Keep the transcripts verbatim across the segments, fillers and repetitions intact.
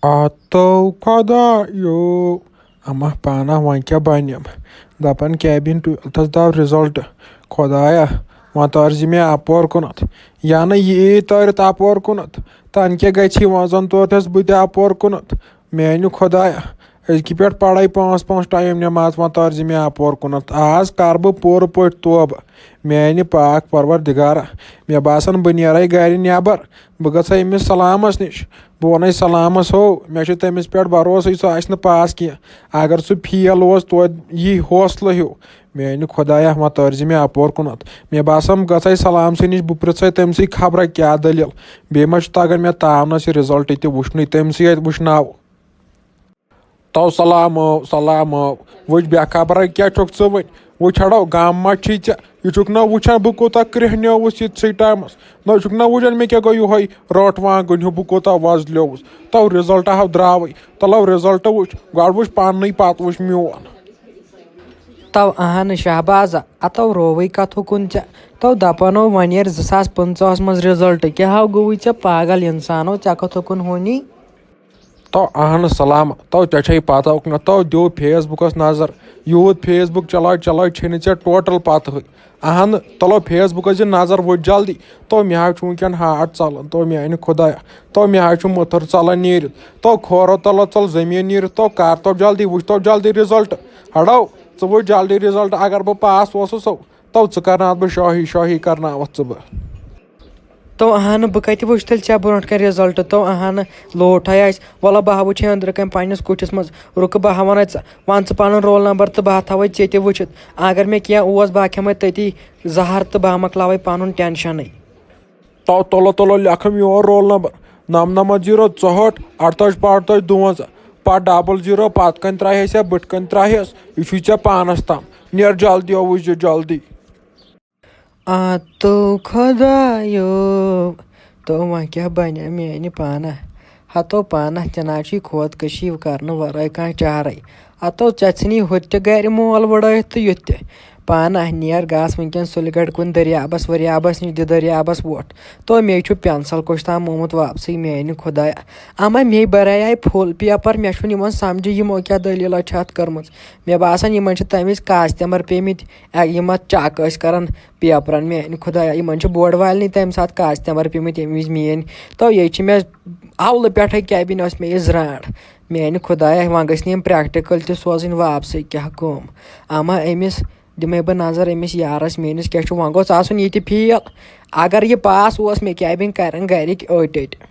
آتو خۄدایو، اما پانہ وۄنۍ کیٛاہ بنیم؟ دپان کیبن ٹُویلتھس درٛاو رِزلٹ۔ خۄدایا، وۄنۍ تٲرۍ زِ مےٚ اپور کُنتھ۔ یا نہٕ یہِ یی تٲرِتھ اپور کُنتھ، تن کیٛاہ گژھِ؟ وۄنۍ زن تورتھس بہٕ تہِ اپور کُنتھ۔ میانہِ خۄدایا، أزکہِ پٮ۪ٹھ پرے پانٛژھ پانٛژھ ٹایم نماز، وۄنۍ تٲرۍ زِ مےٚ اپور کُنتھ۔ آز کر بہٕ پوٗرٕ پٲٹھۍ توبہٕ۔ میانہِ پاک پروردگارا، مےٚ باسان بہٕ نیرے گرِ نٮ۪بر، بہٕ گژھے أمِس سلامس نِش۔ بہٕ وَنَے سلامس، ہو، مےٚ چھُ تٔمِس پٮ۪ٹھ بروسٕے، سُہ آسہِ نہٕ پاس کینٛہہ۔ اگر سُہ فیل اوس، توتہِ یی حوصلہٕ ہیوٗ۔ میانہِ خۄدایا، وۄنۍ تٲرۍ زِ مےٚ اپور کُنتھ۔ مےٚ باسان، بہٕ گژھے سلامسٕے نِش، بہٕ پرٛژھے تٔمۍ سٕے خبرا کیٛاہ دٔلیٖل۔ بیٚیہِ ما چھُ تگان مےٚ تاونس یہِ رِزلٹ تہِ وٕچھنُے، تٔمۍ سٕے اَتہِ وٕچھناو۔ تو سلامو، سلامو۔ وٕچھ بے خبرا کیٛاہ چھُکھ ژٕ وۄنۍ؟ وٕچھ ہڑو، غم ما چھی ژےٚ؟ یہِ چھُکھ نہ وٕچھان بہٕ کوٗتاہ کرٛیٚہنیوُس یِتھسٕے ٹایمس؟ نہ چھُکھ نہ وٕچھان مےٚ کیٛاہ گوٚو یِہوٚے رٲنٛٹھ وانٛگُن ہیوٗ، بہٕ کوٗتاہ وۄزلیوُس؟ تو رِزلٹ ہاو درٛاوٕے۔ تلو رِزلٹ وٕچھ، گۄڈٕ وٕچھ پننُے، پتہٕ وٕچھ میون۔ تو اہن شہبازا، اتو رووٕے کتھُک کُن ژےٚ۔ تو دپانو وۄنۍ ییٚلہِ زٕ ساس پٕنٛژٕہس منٛز رِزلٹ، کیٛاہ ہاو گوٚوٕے ژےٚ پاگل انسانو، ژےٚ کتھُک کُن ہونی؟ تو اہن سلام، تو ژےٚ چھے پتہ نہ، تو دیو فیس بُکس نظر۔ یوٗت فیس بُک چلاو چلاو چھے نہٕ ژےٚ ٹوٹل پتہٕے۔ اہن، تلو فیس بُکس دِ نظر وۄنۍ جلدی۔ تو مےٚ حظ چھُ وٕنکیٚن ہارٹ ژلان، تو میانہِ خۄدایا، تو مےٚ حظ چھُ مُتھٕر ژلان نیٖرِتھ۔ تو کھورو تلو ژل زٔمیٖن نیٖرِتھ، تو کر تو جلدی، وٕچھ تو جلدی رِزلٹ۔ ہڑو، ژٕ وٕچھ جلدی رِزلٹ، اگر بہٕ پاس اوسُسو، تو ژٕ کرناوتھ بہٕ شٲہی، شٲہی کرناوتھ ژٕ بہٕ۔ تو اہنہٕ، بہٕ کتہِ وٕچھٕ تیٚلہِ ژےٚ برونٛٹھ کنہِ رِزلٹ؟ تو اہنہٕ، لوٹھے آسہِ۔ وَلہٕ بہٕ ہا وٕچھے أنٛدرٕ کنہِ پننِس کُٹھِس منٛز۔ رُکہٕ، بہٕ ہا وَنے ژٕ، وَن ژٕ پنُن رول نمبر تہٕ بہٕ ہا تھاوے ژےٚ تہِ وٕچھِتھ۔ اگر مےٚ کینٛہہ اوس، بہٕ ہا کھٮ۪مے تٔتی زہر تہٕ بہٕ ہا مۄکلاوے پنُن ٹینشنٕے۔ تو تُلو تُلو لیکھم یور رول نمبر نَمنَمَتھ زیٖرو ژُہٲٹھ اَرتٲجۍ پانٛژتٲجۍ دُوَنزاہ۔ پتہٕ ڈبل زیٖرو پتہٕ کنہِ ترٛاوہے یا بٕتھِ کنہِ ترٛاوہس، یہِ چھُے ژےٚ پانس تام۔ نیر جلدی، وٕچھ زِ جلدی۔ آ تو خۄدایو، تو وۄنۍ کیٛاہ بنہِ میٛانہِ پانہ؟ ہتو پانہ تہِ نہ چھُے خودکشی کرنہٕ ورٲے کانٛہہ چارے۔ ہتو ژےٚ ژھٕنی ہُتہِ تہِ گرِ مول وٕڑٲیِتھ تہٕ یُتھ تہِ۔ پانہ نیر گژھ وٕنکیٚن سُلہِ گڑھ کُن دٔریابس ؤریابس نِش، دِ دٔریابس وۄٹھ۔ تو مے چھُ پینسل کوٚش تام آمُت واپسٕے میٛانہِ خۄدایا۔ اما مے بریے پھوٚل پیپر، مےٚ چھُنہٕ یِوان سمجھِ یِمو کیٛاہ دٔلیٖلہ چھِ اتھ کٔرمٕژ۔ مےٚ باسان یِمن چھِ تمہِ وِزِ کستمر پیمٕتۍ۔ اے، یِم اتھ چک ٲسۍ کران پیپرن، میانہِ خۄدایا، یِمن چھِ بورڈ والنٕے تمہِ ساتہٕ کستمر پیمٕتۍ، ییٚمہِ وِزِ میٲنۍ۔ تو ییٚتہِ چھِ مےٚ اولہٕ پٮ۪ٹھے کیبن ٲس مےٚ یہِ زرانٛٹھ۔ میانہِ خۄدایا، وۄنۍ گٔژھۍ نہٕ یِم پریکٹیکل تہِ سوزٕنۍ واپسٕے، کیٛاہ کٲم۔ اما أمِس دِمے بہٕ نظر، أمِس یارس میٲنِس کیٛاہ چھُ، وۄنۍ گوٚژھ آسُن یہِ تہِ فیل۔ اگر یہِ پاس اوس، مےٚ کیبن کرن گرِکۍ أٹۍ أٹۍ۔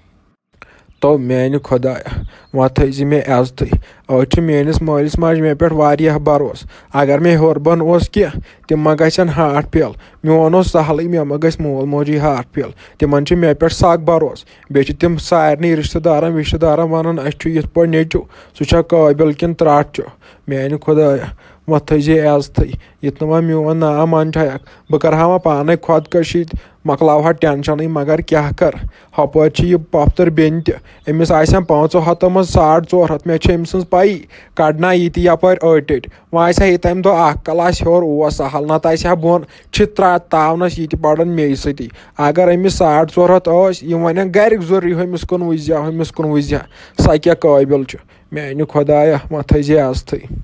تو میانہِ خۄدایا، وۄنۍ تھٲیزِ مےٚ عزتٕے۔ أتۍ چھُ میٲنِس مٲلِس ماجہِ مےٚ پٮ۪ٹھ واریاہ بروسہٕ۔ اگر مےٚ ہیوٚر بۄن اوس کینٛہہ، تِم ما گژھن ہارٹ فیل؟ میون اوس سہلٕے، مےٚ ما گژھِ مول موجی ہارٹ فیل؟ تِمن چھُ مےٚ پٮ۪ٹھ سخ بروسہٕ۔ بیٚیہِ چھِ تِم سارنٕے رشتہٕ دارن وشتہٕ دارن ونان، اسہِ چھُ یِتھ پٲٹھۍ نیٚچو، سُہ چھا قٲبل کِنہٕ ترٛٹھ چھُ؟ میانہِ خۄدایا، وۄنۍ تھٲیزِ عزتٕے۔ یُتھ نہٕ وۄنۍ میون ناو منٛدچھایکھ، بہٕ کرٕ ہا وۄنۍ پانے خۄدکشی تہٕ مۄکلاوٕ ہا ٹینشنٕے، مگر کیٛاہ کر؟ ہۄپٲرۍ چھِ یہِ پۄپھتٕر بیٚنہِ تہِ، أمِس آسہِ ہن پانٛژو ہتو منٛز ساڑ ژور ہتھ، مےٚ چھِ أمۍ سٕنٛز پَیی، کڑنہ یہِ تہِ یپٲرۍ أٹۍ أٹۍ۔ وۄنۍ آسہِ ہا یہِ تمہِ دۄہ اکھ کلاس ہیوٚر اوس سہل، نتہٕ آسہِ ہا بۄن چھِ ترٛا-، تاونس یہِ تہِ پران مے سۭتی۔ اگر أمِس ساڑ ژور ہتھ ٲسۍ، یِم ونن گرِکۍ ضروٗری، ہُمِس کُن وٕچھزِ ہا، ہُمِس کُن وٕچھزِ ہا، سۄ کیٛاہ قٲبل چھُ؟ میانہِ خۄدایا، وۄنۍ تھٲیزِ عزتٕے۔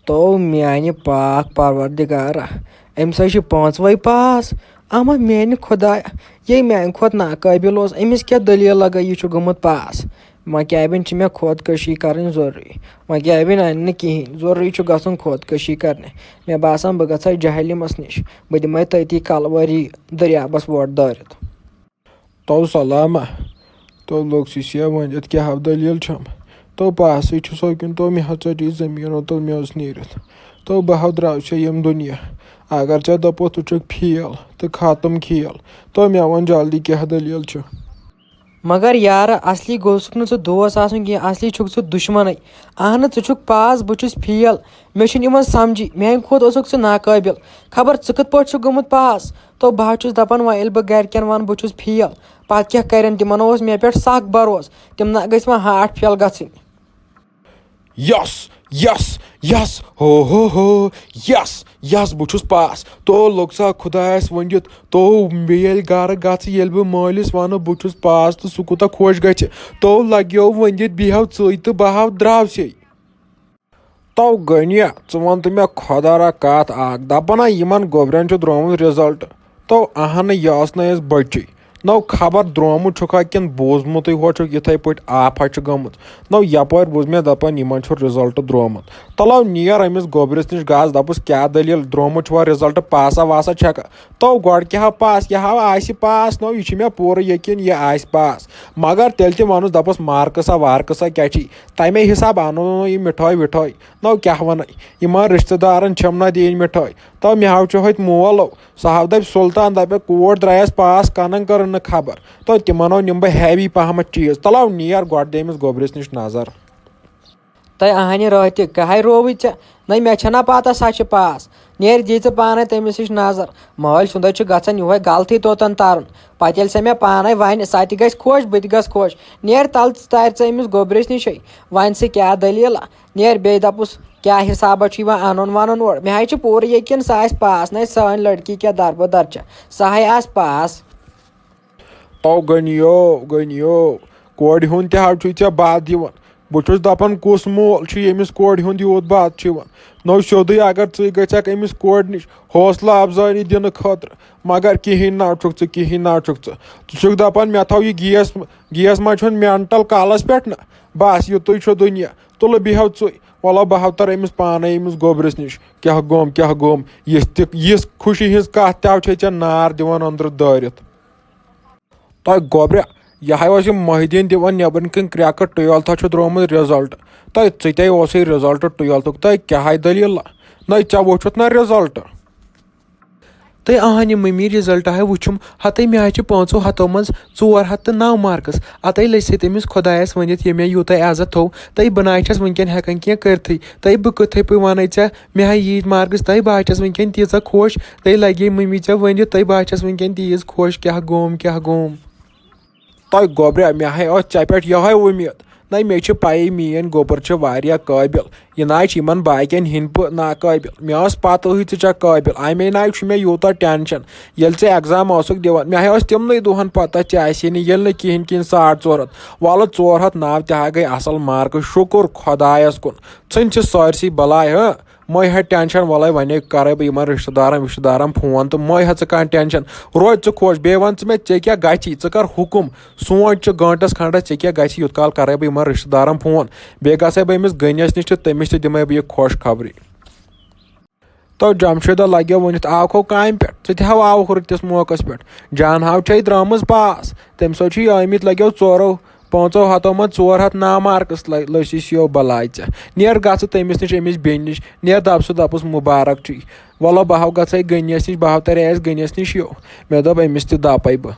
تو میانہِ پاک پروردگارا، أمِس حظ چھِ پانٛژوَے پاس۔ اما میانہِ خۄدایا، یے میانہِ کھۄتہٕ ناقٲبِل اوس، أمِس کیٛاہ دٔلیٖل لگٲو، یہِ چھُ گوٚمُت پاس؟ وۄنۍ کیٛاہ بَنہِ، چھِ مےٚ خودکشی کرٕنۍ ضروٗری۔ وۄنۍ کیٛاہ بَنہِ، اَنہِ نہٕ کِہیٖنۍ، ضروٗری چھُ گژھُن خودکشی کرنہِ۔ مےٚ باسان، بہٕ گژھٕ ہا جہلِمس نِش، بہٕ دِمے تٔتی کلوری دٔریابس وۄٹھ دٲرِتھ۔ تو سلامہ، تو لوٚگ سُہ سیو ؤنِتھ، کیٛاہ ہو دٔلیٖل چھم؟ تو پاسٕے چھُ سو کِنہٕ تو مےٚ ہو ژٔٹِتھ زٔمیٖنو تل مےٚ اوس نیٖرِتھ؟ تو بہٕ ہو درٛاو ژےٚ ییٚمہِ دُنیا۔ اگر ژےٚ دوٚپُتھ ژٕ چھُکھ فیل تہٕ ختم کھیل، تو مےٚ وَن جلدی کیٛاہ دٔلیٖل چھِ؟ مگر یارٕ، اصلی گوٚژھُکھ نہٕ ژٕ دوس آسُن کینٛہہ، اصلی چھُکھ ژٕ دُشمنٕے۔ اہنہٕ، ژٕ چھُکھ پاس، بہٕ چھُس فیل۔ مےٚ چھُنہٕ یِوان سمجھی، میانہِ کھۄتہٕ اوسُکھ ژٕ ناقٲبِل۔ خبر ژٕ کِتھ پٲٹھۍ چھُکھ گوٚمُت پاس؟ تو بہٕ حظ چھُس دَپان، وۄنۍ ییٚلہِ بہٕ گَرِکٮ۪ن وَنہٕ بہٕ چھُس فیل، پَتہٕ کیٛاہ کَرن؟ تِمَن اوس مےٚ پٮ۪ٹھ سَکھ بَروسہٕ، تِم نہ گٔژھۍ وۄنۍ ہارٹ فیل گژھٕنۍ۔ یَس، یَس، یس، ہو ہو ہو، یس، یس، بہٕ چھُس پاس۔ تو لوٚگ سا خۄدایس ؤنِتھ، تو بیٚیہِ ییٚلہِ گرٕ گژھٕ، ییٚلہِ بہٕ مٲلِس ونہٕ بہٕ چھُس پاس، تہٕ سُہ کوٗتاہ خۄش گژھِ۔ تو لگیو ؤنِتھ، بیٚہو ژٕے تہٕ بہٕ ہاو درٛاوسے۔ تو غنیہ، ژٕ وَن تہٕ مےٚ خۄدا را کَتھ اَکھ، دَپان ہا یِمَن گوٚبرٮ۪ن چھُ درٛامُت result۔ تو اَہنہٕ، یہِ ٲس نہٕ اَسہِ بٔچی۔ نو خبر درٛامُت چھُکھا کِنہٕ بوٗزمُتٕے ہوت چھُکھ یِتھَے پٲٹھۍ آفا چھِ گٔمٕژ۔ نو یَپٲرۍ بوٗز مےٚ دَپان یِمَن چھُ result درٛامُت۔ تَلو نیر أمِس گوٚبرِس نِش گژھ، دَپُس کیٛاہ دٔلیٖل، درٛامُت چھُوا result، پاسا واسا چھَکھا؟ تو گۄڈٕ کیٛاہ ہا پاس، یہِ ہا آسہِ پاس، نو یہِ چھُ مےٚ پوٗرٕ یقیٖن یہِ آسہِ پاس۔ مگر تیٚلہِ تہِ وَنُس دَپُس مارکٕسا وارکٕسا کیٛاہ چھی؟ تَمے حساب اَنو نہٕ یہِ مِٹھٲے وِٹھٲے۔ نو کیٛاہ وَنَے؟ یِمَن رِشتہٕ دارَن چھَم نہ دِنۍ مِٹھٲے۔ تو مےٚ ہاو چھُ ہوٚتہِ مول۔ سُہ ہاو دَپہِ سُلطان، دَپہِ کوٗر درٛایَس پاس، کَنَن کٔرٕن نہٕ خبر۔ تو تِمَن ہو نِمہٕ بہٕ heavy پَہمَتھ چیٖز۔ تَلو نیر گۄڈٕ دٔمِس گوٚبرِس نِش نظر۔ تۄہہِ اہنہِ رٲتہِ کہے رووٕے ژےٚ؟ نَے مےٚ چھَنا پَتہ سۄ چھِ پاس۔ نیر دِ ژٕ پانَے تٔمِس نِش نظر۔ مٲلۍ سُنٛدے چھُ گژھان یِہوٚے غلطٕے توتَن تَرُن۔ پَتہٕ ییٚلہِ سۄ مےٚ پانَے وَنہِ، سۄ تہِ گژھِ خۄش، بہٕ تہِ گژھٕ خۄش۔ نیر تَلہٕ ژٕ، تَرِ ژٕ أمِس گوٚبرِس نِشے۔ وَنہِ سُہ کیٛاہ دٔلیٖلہ؟ نیر بیٚیہِ دَپُس، کیٛاہ حِسابہ چھُ یِوان اَنُن وَنُن اورٕ؟ مےٚ حظ چھُ پوٗرٕ یقیٖن سۄ آسہِ پاس۔ نَے سٲنۍ لٔڑکی کیٛاہ دَربہٕ دَر چھےٚ، سۄ ہے آسہِ پاس۔ تو غنیو، غنیو، کورِ ہُنٛد تہِ ہاو چھُے ژےٚ بَتھ دِوان۔ بہٕ چھُس دَپان، کُس مول چھُ ییٚمِس کورِ ہُنٛد یوٗت بَتھ چھُ یِوان؟ نو سیوٚدُے اگر ژٕے گژھکھ أمِس کورِ نِش حوصلہٕ اَفزٲنی دِنہٕ خٲطرٕ، مگر کِہیٖنۍ نہ چھُکھ ژٕ، کِہیٖنۍ نہ چھُکھ ژٕ۔ ژٕ چھُکھ دَپان، مےٚ تھاو یہِ گیس، گیس ما چھُن mental کَلَس پٮ۪ٹھ نہ؟ بَس یُتُے چھُ دُنیا۔ تُلہٕ بیٚہو ژٕے۔ وَلہٕ بہٕ ہاو تَرٕ أمِس پانَے أمِس گوٚبرِس نِش۔ کیٛاہ گوٚم، کیٛاہ گوٚم؟ یِژھ تہِ، یِژھ خوشی ہِنٛز کَتھ تہِ ہاو چھے ژےٚ نار دِوان أنٛدرٕ دٲرِتھ۔ تۄہہِ گوٚبرِ، یہِ ہاے اوس یہِ محی الدیٖن دِوان نٮ۪برٕ کِنۍ کرٛٮ۪کہٕ، twelfth چھُ درٛامُت result۔ تۄہہِ ژٕ تے اوسُے result twelfthُک، تۄہہِ کیٛاہ ہاے دٔلیٖل؟ نَے ژےٚ وُچھُتھ نہ result؟ تہٕ اہنہِ مٔمی result ہاے وُچھُم، ہَتَے مےٚ ہاے چھِ پانٛژو ہَتو منٛز ژور ہَتھ تہٕ نَو marks۔ اَتَے لٔج سۭتۍ أمِس خۄدایَس ؤنِتھ، ییٚمۍ مےٚ یوٗتاہ عزت تھوٚو، تہٕ بہٕ نہ حظ چھَس وٕنکٮ۪ن ہٮ۪کان کینٛہہ کٔرتھٕے۔ تہٕ بہٕ کِتھَے پٲٹھۍ وَنَے ژےٚ، مےٚ ہاے ییٖتۍ marks، تہٕ بہٕ حظ چھَس وٕنکٮ۪ن تیٖژاہ خۄش، تہٕ لَگے مٔمی ژےٚ ؤنِتھ، تہٕ بہٕ حظ چھَس وٕنکٮ۪ن تیٖژ خۄش، کیٛاہ گوٚم، کیٛاہ گوٚم۔ تۄہہِ گوٚبریا، مےٚ ہاے ٲس ژےٚ پٮ۪ٹھ یِہوٚے اُمید۔ نہ، مےٚ چھِ پَیی میٛٲنۍ گوٚبُر چھِ واریاہ قٲبِل۔ یہِ نہ حظ چھِ یِمَن باقیَن ہِنٛدۍ پٲٹھۍ ناقٲبِل۔ مےٚ ٲس پَتہٕے ژٕ چھَکھ قٲبِل۔ اَمے نہ حظ چھُ مےٚ یوٗتاہ tension۔ ییٚلہِ ژٕ exam اوسُکھ دِوان، مےٚ حظ ٲس تِمنٕے دۄہَن پَتہ ژےٚ آسے نہٕ، ییٚلہِ نہٕ کِہیٖنۍ کِہیٖنۍ ساڑ ژور ہَتھ۔ وَلہٕ ژور ہَتھ نَو تہِ ہا گٔے اَصٕل marks، شُکُر خۄدایَس کُن۔ ژھٕنۍ چھِ سٲرسٕے بَلاے، ہہ؟ مٔہ ہا tension، وَلَے وَنے کَرَے بہٕ یِمَن رِشتہٕ دارَن وِشتہٕ دارَن phone تہٕ مٔہ ہا ژٕ کانٛہہ tension۔ روزِ ژٕ خۄش، بیٚیہِ وَن ژٕ مےٚ ژےٚ کیٛاہ گژھی، ژٕ کَر حُکُم۔ سونٛچ ژٕ گٲنٛٹَس کھنٛڈَس ژےٚ کیٛاہ گژھی، یُتھ کال کَرَے بہٕ یِمَن رِشتہٕ دارَن phone۔ بیٚیہِ گژھَے بہٕ أمِس غنیَس نِش تہٕ تٔمِس تہِ دِمَے بہٕ یہِ خۄش خبری۔ تو جمشیدہ لگیو ؤنِتھ، آوکھو کامہِ پٮ۪ٹھ، ژٕ تہِ ہاو آوُکھ رٕتِس موقعس پٮ۪ٹھ۔ جان ہاو چھے درٛامٕژ پاس، تٔمۍ سۭتۍ چھُ یہِ آمٕتۍ لگیو ژورو پانٛژو ہتو منٛز ژور ہتھ نامارکس لٔ-، لٔسۍ سیو بلاے ژےٚ۔ نیر گژھٕ تٔمِس نِش، أمِس بیٚنہِ نِش، نیر دپ سُہ دپُس مُبارک چھُے۔ وَلو بہٕ ہاو گژھے گٔنیَس نِش، بہٕ ہاو ترے اَسہِ گٔنیَس نِش یو۔ مےٚ دوٚپ أمِس تہِ دپے بہٕ۔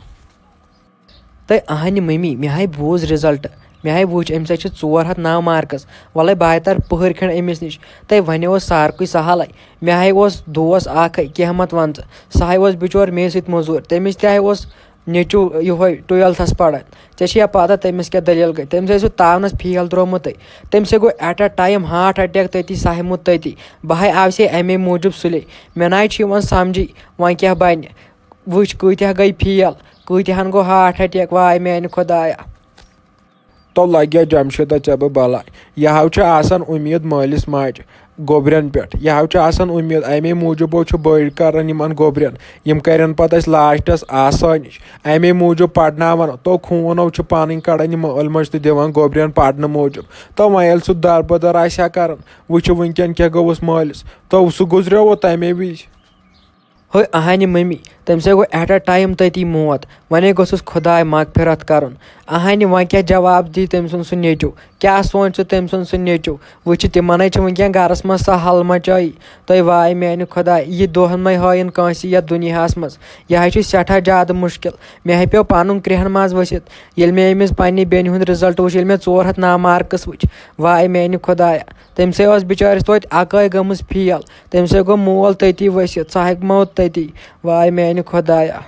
تہٕ اہنہِ مٔمی، مےٚ ہاے بوٗز result، مےٚ ہاے وٕچھ أمِس ہاے چھِ ژور ہتھ نَو marks۔ وَلَے بہٕ ہاے تَرٕ پٕہٕرۍ کھنٛڈ أمِس نِش۔ تہٕ وۄنۍ اوس سارکُے سہلٕے۔ مےٚ ہاے اوس دوس اَکھ، کینٛہہ مت وَن ژٕ۔ سُہ ہاے اوس بِچور مے سۭتۍ مٔزوٗر۔ تٔمِس تہِ ہاے اوس نیٚچوٗ یِہوٚے twelfthس پَران۔ ژےٚ چھےٚ یا پَتہ تٔمِس کیٛاہ دٔلیٖل گٔے؟ تٔمِس ہاے سُہ تاونَس فیل درٛومُتٕے۔ تٔمِس ہاے گوٚو at a time heart attack تٔتی، سُہ ہاے موٗد تٔتی۔ بہٕ ہاے آوسے اَمے موٗجوٗب سُلے۔ مےٚ نہ ہاے چھُ یِوان سَمجھی وۄنۍ کیٛاہ بَنہِ۔ وٕچھ کۭتیٛاہ گٔے فیل، کۭتیٛاہَن گوٚو heart attack، واے میٛانہِ خۄدایا۔ تو لگیا جمشیدہ ژےٚ بہٕ بلاے۔ یہِ ہاو چھِ آسان اُمید مٲلِس ماجہِ گوٚبرٮ۪ن پٮ۪ٹھ۔ یہِ ہاو چھِ آسان اُمید، اَمے موٗجوٗب چھُ بٔڑۍ کران یِمن گوٚبرٮ۪ن۔ یِم کرن پتہٕ اَسہِ lastس آسٲنِش۔ اَمے موٗجوٗب پرناوان۔ تو خوٗن ہو چھُ پانٕنۍ کڑان یِم مٲلۍ مٲج تہٕ دِوان گوٚبرٮ۪ن پرنہٕ موٗجوٗب۔ تو وۄنۍ ییٚلہِ سُہ دربدر آسہِ ہا کران، وٕچھِ وٕنکٮ۪ن کیٛاہ گوٚوُس مٲلِس۔ تو سُہ گُزریوو تَمے وِزِ۔ ہے اہنہِ مٔمی، تٔمِس ہے گوٚو at a time تٔتی موت۔ وۄنۍ ہے گوٚژھُس خۄداے مغفرت کرُن۔ اہنہِ وۄنۍ کیٛاہ جواب دی تٔمۍ سُنٛد سُہ نیٚچوٗ؟ کیٛاہ سونٛچہِ سُہ تٔمۍ سُنٛد سُہ نیٚچوٗ؟ وٕچھِ تِمن ہے چھِ وٕنکٮ۪ن گرس منٛز سۄ ہل مچٲیی۔ تہٕ واے میانہِ خۄداے، یہِ دۄہ مہ ہٲیِن کٲنٛسہِ یتھ دُنیاہس منٛز۔ یہِ ہے چھُ سٮ۪ٹھاہ زیادٕ مُشکِل۔ مےٚ ہے پیوٚو پنُن کرٛیہن منٛز ؤسِتھ، ییٚلہِ مےٚ أمِس پننہِ بیٚنہِ ہُنٛد result وٕچھ، ییٚلہِ مےٚ ژور ہتھ نامارکس وٕچھ۔ واے میانہِ خۄدایا، تٔمۍ سٕے ٲس بِچٲرِس توتہِ اکٲے گٔمٕژ فیل۔ تٔمۍ سٕے گوٚو مول تٔتی ؤسِتھ، سُہ ہیٚکہِ موت تٔتی۔ واے میانہِ خۄدایا۔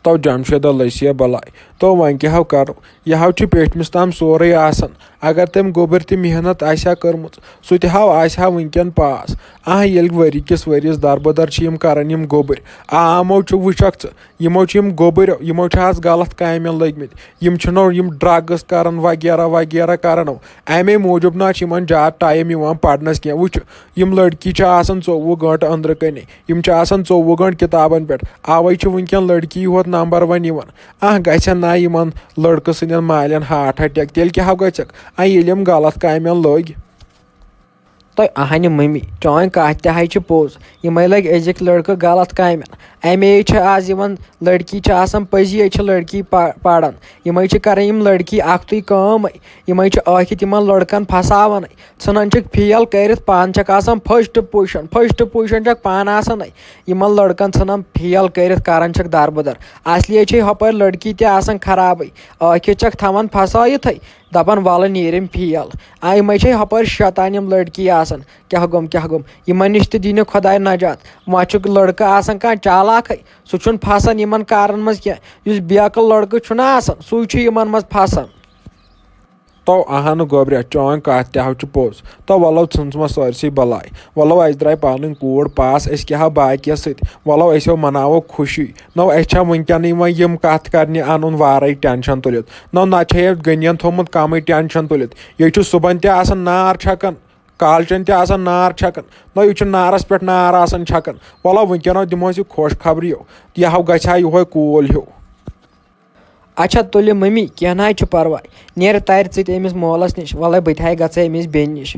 تو جمشیدہ لٔج ہے بلاے۔ تو وۄنۍ کیٛاہ ہو کرو؟ یہِ ہو چھُ پیٚٹھمِس تام سورُے آسان۔ اگر تٔمۍ گوٚبٕر تہِ محنت آسہِ ہا کٔرمٕژ، سُہ تہِ ہو آسہِ ہا وٕنکیٚن پاس۔ آ، ییٚلہِ ؤری کِس ؤریَس دربٕدر چھِ یِم کران یِم گوٚبٕرۍ۔ آ، یِمو چھُ، وٕچھکھ ژٕ، یِمو چھِ یِم گوٚبٕرۍ، یِمو چھِ آز غلط کامٮ۪ن لٔگۍ مٕتۍ۔ یِم چھِنہٕ یِم ڈرگس کران وغیرہ وغیرہ کران۔ اَمے موٗجوٗب نہ چھِ یِمن زیادٕ ٹایم یِوان پرنس کینٛہہ۔ وٕچھ، یِم لڑکی چھِ آسان ژوٚوُہ گٲنٛٹہٕ أنٛدرٕ کنے، یِم چھِ آسان ژوٚوُہ گٲنٛٹہٕ کِتابن پٮ۪ٹھ۔ اوے چھِ وٕنکیٚن لڑکی یوت نمبر ون یِوان۔ آہ، گژھن نا یِمن لڑکہٕ سٕنٛدٮ۪ن مالٮ۪ن ہارٹ اٹیک؟ تیٚلہِ کیٛاہ ہو گژھکھ؟ آ، ییٚلہِ یِم غلط کامٮ۪ن لٔگۍ۔ تۄہہِ اہنہِ مٔمی، چٲنۍ کتھ تہِ ہے چھِ پوٚز۔ یِمے لٔگۍ أزِکۍ لڑکہٕ غلط کامٮ۪ن۔ اَمے چھِ آز یِوان، لڑکی چھِ آسان پٔزی، ییٚتہِ چھِ لڑکی پہ-، پران۔ یِمے چھِ کران یِم لڑکی اکھتُے کٲم۔ یِمے چھِ ٲکھِتھ یِمن لڑکن پھساوان۔ ژھٕنان چھِکھ فیل کٔرِتھ، پانہٕ چھکھ آسان فرسٹ پُزیشن، فرسٹ پُزیشن چھکھ پانہٕ آسان۔ یِمن لڑکن ژھٕنان فیل کٔرِتھ کران چھکھ دربٕدر۔ اصلی چھے ہپٲرۍ لڑکی تہِ آسان خرابٕے، ٲکھِتھ چھکھ تھاوان پھسٲیتھٕے، دپان ولہٕ نیرِم فیل۔ آ، یِمے چھے ہپٲرۍ شیطان یِم لڑکی آسان۔ کیاہ گوٚم، کیاہ گوٚم؟ یِمن نِش تہِ دِنہِ خۄداے نجات۔ وۄنۍ چھُکھ لڑکہٕ آسان کانٛہہ چالاکھٕے، سُہ چھُنہٕ پھسان یِمن کارن منٛز کینٛہہ۔ یُس بیقل لڑکہٕ چھُنہ آسان، سُے چھُ یِمن منٛز پھسان۔ تو اہن گوٚبریا، چٲنۍ کتھ تہِ ہا چھِ پوٚز۔ تو ولو ژھٕنژ وۄنۍ سٲرسٕے بلاے۔ ولو اسہِ درٛاے پنٕنۍ کوٗر پاس، أسۍ کیٛاہ ہا باقیس سۭتۍ؟ ولو أسۍ ہو مناوو خوشی۔ نو اسہِ چھا وٕنکیٚنٕے وۄنۍ یِم کتھ کرنہِ انُن وارے ٹینشن تُلِتھ؟ نو نتہٕ چھا یتھ غنین تھوٚمُت کمٕے ٹینشن تُلِتھ؟ ییٚتہِ چھُ صبحن تہِ آسان نار چھکان، کالچن تہِ آسان نار چھکان۔ نو یہِ چھُ نارس پٮ۪ٹھ نار آسان چھکان۔ ولو وٕنکیٚنو دِمہوس یہِ خۄش خبری، یہِ ہو گژھِ ہا یِہوے کوٗل ہیوٗ۔ اچھا تُلہِ مٔمی، کینٛہہ نہ حظ چھُ پرواے۔ نیرٕ ترِ ژٕ تہِ أمِس مولس نِش، وَلَے بہٕ تہِ ہاے گژھٕ أمِس بیٚنہِ نِش۔